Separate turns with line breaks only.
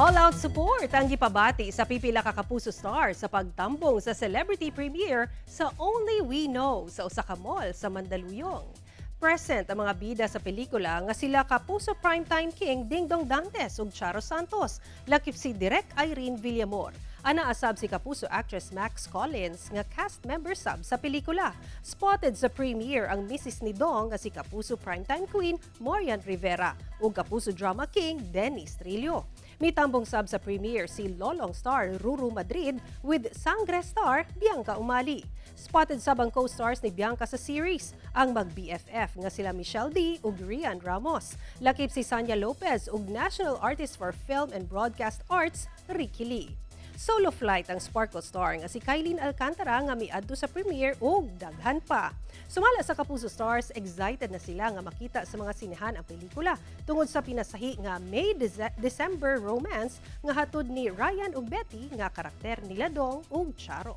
All-out support ang gipabati sa pipila ka Kapuso star sa pagtambong sa celebrity premiere sa Only We Know sa usa ka mall sa Mandaluyong. Present ang mga bida sa pelikula nga sila Kapuso Primetime King Dingdong Dantes ug Charo Santos, lakip si Direk Irene Villamor. Anaa sab si Kapuso actress Max Collins nga cast member sab sa pelikula. Spotted sa premiere ang misis ni Dong nga si Kapuso Primetime Queen Marian Rivera ug Kapuso Drama King Dennis Trillo. Mitambong sab sa premiere si Lolong star Ruru Madrid with Sang'gre star Bianca Umali. Spotted sab ang co-stars ni Bianca sa series, ang mag-BFF nga sila Michelle Dee ug Rhian Ramos. Lakip si Sanya Lopez ug National Artist for Film and Broadcast Arts Ricky Lee. Solo flight ang Sparkle star nga si Kyline Alcantara nga miadto sa premiere ug daghan pa. Sumala sa Kapuso Stars, excited na sila nga makita sa mga sinehan ang pelikula tungod sa pinasahi nga May December romance nga hatod ni Ryan ug Betty nga karakter nila Dong ug Charo.